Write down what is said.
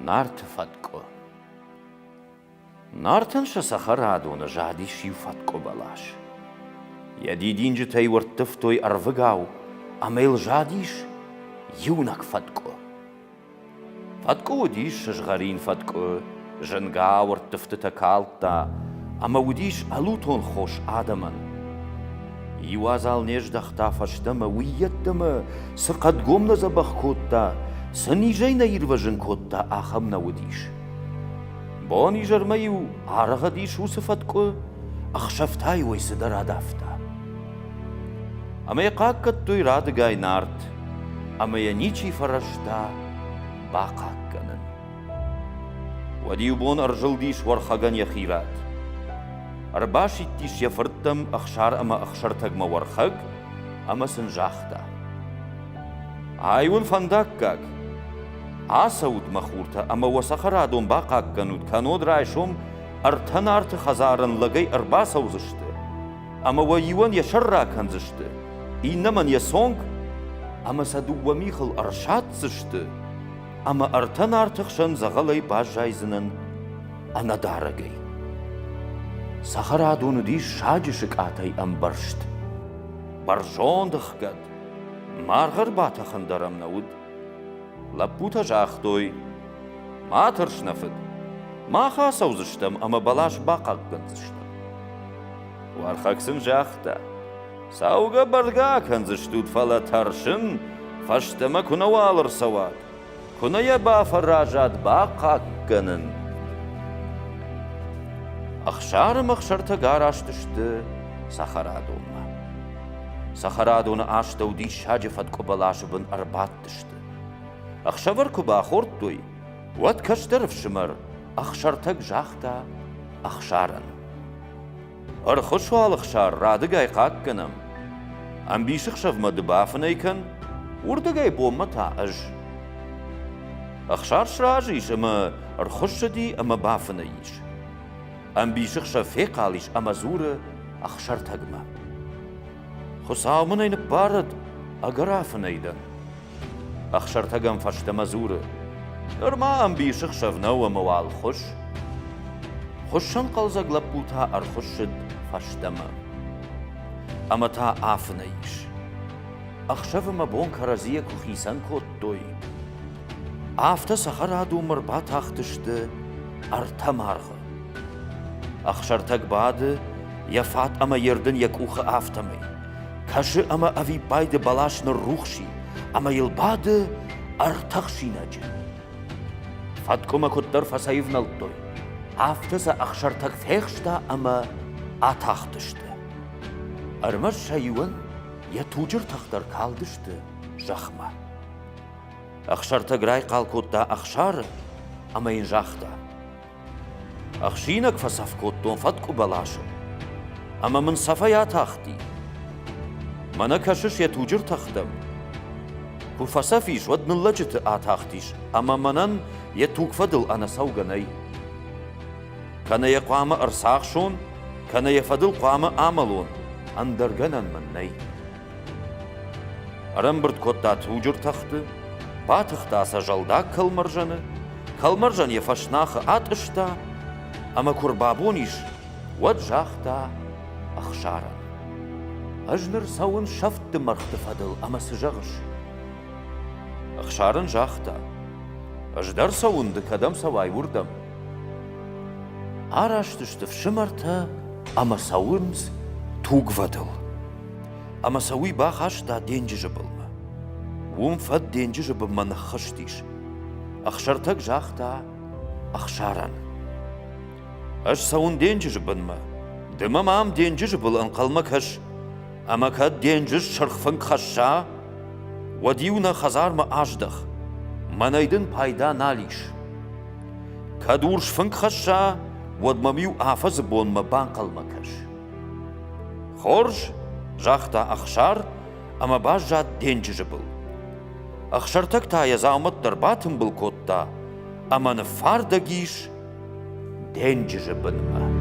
Нарты фӕткъуы. Нартӕн сӕ цӕхӕрадоны задис иу фӕткъуы бӕлас. Йӕ дидинджытӕй ӕрттывтой ӕрвыгау, ӕмӕ йыл задис иунӕг фӕткъуы. Фӕткъуы уыдис сызгъӕрин фӕткъуы, зынгӕ ӕрттывтытӕ калдта ӕмӕ уыдис ӕлутон хос адӕмӕн. Иу адзал не здӕхта фӕстӕмӕ, уый йеддӕмӕ цы хъӕдгом нӕ дзӕбӕх кодта, цы низӕй нӕ ирвӕзын кодта, ахӕм нӕ уыдис. Бон-изӕрмӕ-иу арӕгъӕдис уыцы фӕткъуы, ӕхсӕв та-иу ӕй цыдӕр адавта. Ӕмӕ йӕ хъахъхъӕдтой радыгай Нарт, ӕмӕ йӕ ничи фӕрӕзта бахъахъхъӕнын. Уӕд иу бон ӕрзылдис Уӕрхӕгӕн йӕхи рад. Ӕрбасидтис йӕ фырттӕм Ӕхсар ӕмӕ Ӕхсӕртӕгмӕ Уӕрхӕг ӕмӕ сын загъта: Ай уын фӕндаггаг! Ацӕут, мӕ хуртӕ, ӕмӕ уӕ цӕхӕрадон бахъахъхъӕнут, кӕннод райсом ӕртӕ Нарты хӕдзарӕн лӕгӕй ӕрбацӕудзысты ӕмӕ уӕ иуӕн йӕ сӕр ракӕндзысты, иннӕмӕн йӕ цонг, ӕмӕ сӕ дыууӕ михыл ӕрсадздзысты, ӕмӕ ӕртӕ Нарты хсӕн дзӕгъӕлӕй баззайдзынӕн ӕнӕдарӕгӕй. Цӕхӕрадон уыдис саджы сыкъатӕй ӕмбӕрзт. Бӕрзонд ӕхгӕд, маргъ ӕрбатӕхын дӕр ӕм нӕ уыд. Лӕппутӕ загътой: Ма тӕрс, нӕ фыд, мах ацӕудзыстӕм ӕмӕ бӕлас бахъахъхъӕндзыстӕм. Уӕрхӕг сын загъта: Цӕугӕ бӕргӕ акӕндзыстут, фӕлӕ тӕрсын, фӕстӕмӕ куы нӕуал ӕрцӕуат, куы нӕ йӕ бафӕразат бахъахъхъӕнын. Ӕхсар ӕмӕ Ӕхсӕртӕг араст сты цӕхӕрадонмӕ. Цӕхӕрадоны астӕу диссаджы фӕткъуы бӕласы бын ӕрбадтысты. Ӕхсӕвӕр куы бахордтой, уӕд кӕстӕр ӕфсымӕр Ӕхсӕртӕг загъта Ӕхсарӕн: Ӕрхуыс уал Ӕхсар, радыгай хъахъхъӕнӕм. Ӕмбисӕхсӕвмӕ ды бафынӕй кӕн, уырдыгӕй бонмӕ та ӕз. Ӕхсар сразы ис ӕмӕ ӕрхуыссыди ӕмӕ бафынӕй ис. Ӕмбисӕхсӕв фехъал ис ӕмӕ дзуры Ӕхсӕртӕгмӕ. Хуыцау мын ӕй ныббарӕд, ӕгӕр афынӕй дӕн. Ӕхсӕртӕг ӕм фӕстӕмӕ дзуры: Нырма ӕмбисӕхсӕв нӕу ӕмӕ уал хуысс. Хуыссӕнхъӕлдзӕг лӕппу та ӕрхуыссыд фӕстӕмӕ. Ӕмӕ та афынӕй ис. Ӕхсӕвы мӕ бон кӕрӕдзийӕ куы хицӕн кодтой, афтӕ цӕхӕрадонмӕ ӕрбатахтысты ӕртӕ маргъы. Ӕхсӕртӕг бады, йӕ фат ӕмӕ йе рдын йӕ къухы афтӕмӕй. Кӕсы ӕмӕ ӕвиппайды бӕлас ныррухс и, ӕмӕ йыл бады ӕртӕ хсинӕджы. Фӕткъуымӕ куыддӕр фӕцӕйвнӕлдтой, афтӕ сӕ ӕхсӕртӕг фехста ӕмӕ атахтысты. Ӕрмӕст сӕ иуӕн йӕ туджы ртах дӕр калдысты зӕхмӕ. Ӕхсӕртӕг райхъал кодта Ӕхсары ӕмӕ йын загъта: Ӕхсинӕг фӕцӕф кодтон фӕткъуы бӕласыл, ӕмӕ мын цӕфӕй атахти. Мӕнӕ кӕсыс йӕ туджы ртӕхтӕм? Куы фӕцӕф ис, уӕд ныллӕджыты атахтис, ӕмӕ мӕнӕн йӕ туг фӕдыл ӕнӕцӕугӕ нӕй. Кӕнӕ йӕ хъуамӕ ӕрцахсон, кӕнӕ йӕ фӕдыл хъуамӕ амӕлон, ӕндӕр гӕнӕн мын нӕй. Ӕрӕмбырд кодта туджы ртӕхты, батыхта сӕ зӕлдаг кӕлмӕрзӕны, кӕлмӕрзӕн йӕ фӕснахы атъыста ӕмӕ куы рбабон ис, уӕд загъта Ӕхсарӕн: Ӕз ныр цӕуын сӕфтты мӕргъты фӕдыл ӕмӕ цы зӕгъыс? Ӕхсар ын загъта: Ӕз дӕр цӕуын, ды кӕдӕм цӕуай, уырдӕм. Араст сты фсымӕртӕ ӕмӕ цӕуынц тугвӕдыл. Ӕмӕ сӕ уый бахаста денджызы былмӕ. Уым фӕд денджызы бынмӕ ныххызтис. Ӕхсӕртӕг загъта Ӕхсарӕн: Ӕз цӕуын денджызы бынмӕ, ды мӕм ам денджызы был ӕнхъӕлмӕ кӕс, ӕмӕ кӕд денджыз сырх фынг хӕсса, уӕд-иу нӕ хӕдзармӕ аздӕх, мӕнӕй дын пайда нал ис. Кӕд урс фынг хӕсса, уӕд мӕм-иу афӕдзы бонмӕ банхъӕлмӕ кӕс. Хорз, загъта Ӕхсар ӕмӕ баззад денджызы был. Ӕхсӕртӕг та йӕ дзаумӕттӕ ӕрбатымбыл кодта ӕмӕ ныффардӕг ис денджызы бынмӕ.